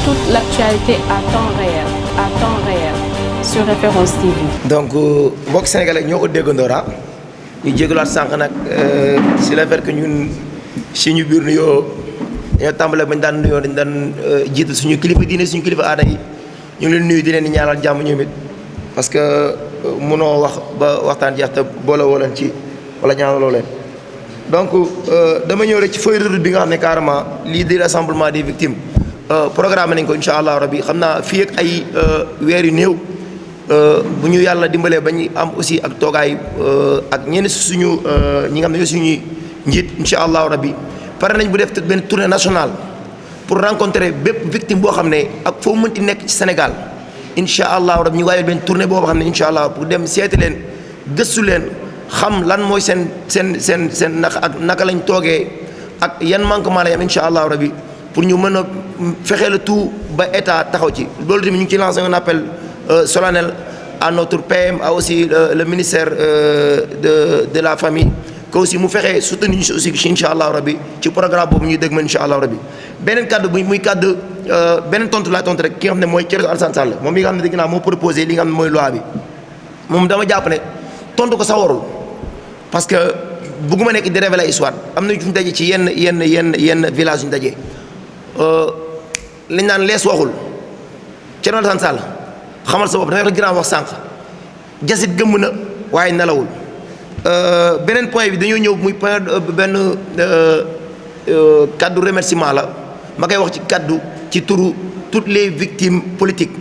toute l'actualité à temps réel sur Référence TV. donc mbokk sénégalais ñoo ko déggandoora ñu jégaluwaat sànq nag si la fait que ñun si ñu biir nuyoo dañoo tàmbale bañ daan nuyoo dañ daan jiital suñu kilifa diine suñu kilifa aada yi ñu ngi leen nuyu di leen di ñaanal jàmm ñoom it parce que mënoo wax ba waxtaan jeex te boole woo leen ci wala ñaanaloo leen. donc dama ñëw rek ci feuille de route bi nga xam ne carrément lii di rassemblement des victimes programme nañ ko incha allah rabbi xam naa fii ak ay weer yu néew bu ñu yàlla dimbalee ba ñu am aussi ak toogaay ak ñenn suñu ñi nga xam ne suñuy njiit incha allah rabbi pare nañ bu def benn tournée nationale pour rencontrer bépp victime boo xam ne ak foo mënti nekk ci Sénégal incha allah rabbi ñu waajal benn tournée boo xam ne incha allah pour dem seeti leen gëstu leen. xam lan mooy seen naka lañ toogee ak yan manquement la yam incha allahu rabi pour ñu mën a fexe le tout ba état taxaw ci loolu tamit ñu ngi ci lancé un appel solennel à notre PM à aussi le ministère de la famille que aussi mu fexe soutenir ñu aussi incha allahu rabi ci programme boobu ñuy dégg ma incha allahu rabi beneen kàddu bu muy kàddu beneen tontu laa tontu rek ki nga xam ne mooy Thierno Alassane Sall moom mi nga xam ne dégg naa moo proposé li nga xam ne mooy loi bi moom dama jàpp ne tontu ko sax warul parce que bëgguma nekk di révéler histoire am na ñu daje ci yenn village yu ñu daje lañ naan lees waxul Thierno Alassane Sall xamal sa bopp dafa gën a wax sànq jasit gëmm na waaye nelawul beneen point bi dañoo ñëw muy point benn kaddu remerciement la ma koy wax ci kaddu ci turu toutes les victimes politiques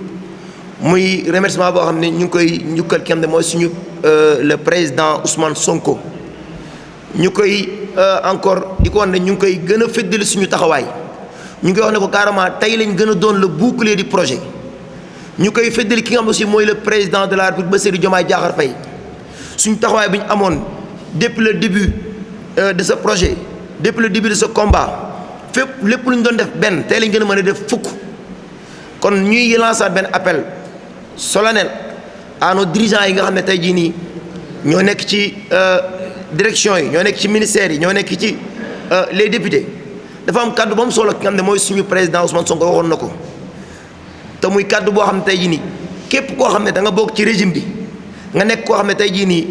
muy remerciement boo xam ne ñu ngi koy njukkal ki xam ne mooy suñu le président Ousmane Sonko ñu koy encore di ko wax ne ñu ngi koy gën a féddali suñu taxawaay ñu ngi koy wax ne ko carrément tey lañ gën a doon le bouclier du projet ñu koy féddali ki nga xam aussi mooy le président de la République Bassirou Diomaye Diakhar Faye suñu taxawaay bi ñu amoon depuis le début de ce projet depuis le début de ce combat fépp lépp lu ñu doon def benn tey lañ gën a mën a def fukk kon ñuy lancer benn appel solennel à nos dirigeants yi nga xam ne tey jii nii ñoo nekk ci direction yi ñoo nekk ci ministères yi ñoo nekk ci les députés dafa am kaddu ba mu solo ki nga xam ne mooy suñu président Ousmane Sonko waxoon na ko te muy kaddu boo xam ne tey jii nii képp koo xam ne da nga bokk ci régime bi nga nekk koo xam ne tey jii nii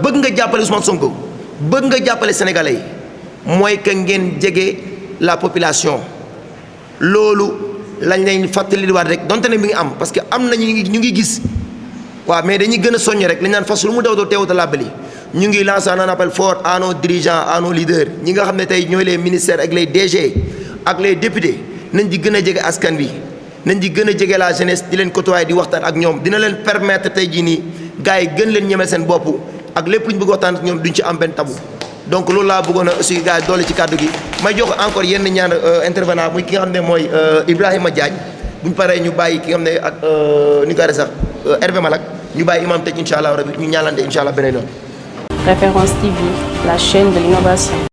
bëgg nga jàppale Ousmane Sonko bëgg nga jàppale sénégalais yi mooy que ngeen jege la population loolu. lañ lañ fàttali di waat rek donte ne mi ngi am parce que am na ñu ngi gis waaw mais dañuy gën a soññ rek li ñu naan fas lu mu daw doo teewut a làbbali ñu ngi lancé un appel fort à nos dirigeants à nos leaders ñi nga xam ne tey ñooy les ministères ak les DG ak les députés nañ di gën a jege askan wi nañ di gën a jege la jeunesse di leen côtoyer di waxtaan ak ñoom dina leen permettre tey jii nii gars yi gën leen ñemel seen bopp ak lépp lu ñu bëgg waxtaan ak ñoom duñ ci am benn tabu donc loolu laa bëggoon a aussi gars yi doole ci kàddu gi may jox encore yenn ñaan intervenant muy ki nga xam ne mooy Ibrahima Diagne bu ñu paree ñu bàyyi ki nga xam ne ak ni ko waxee sax Hervé Malak ñu bàyyi imam tëj incha allah rabi ñu ñaalante incha allah beneen yoon. Référence TV, la chaîne de l'innovation.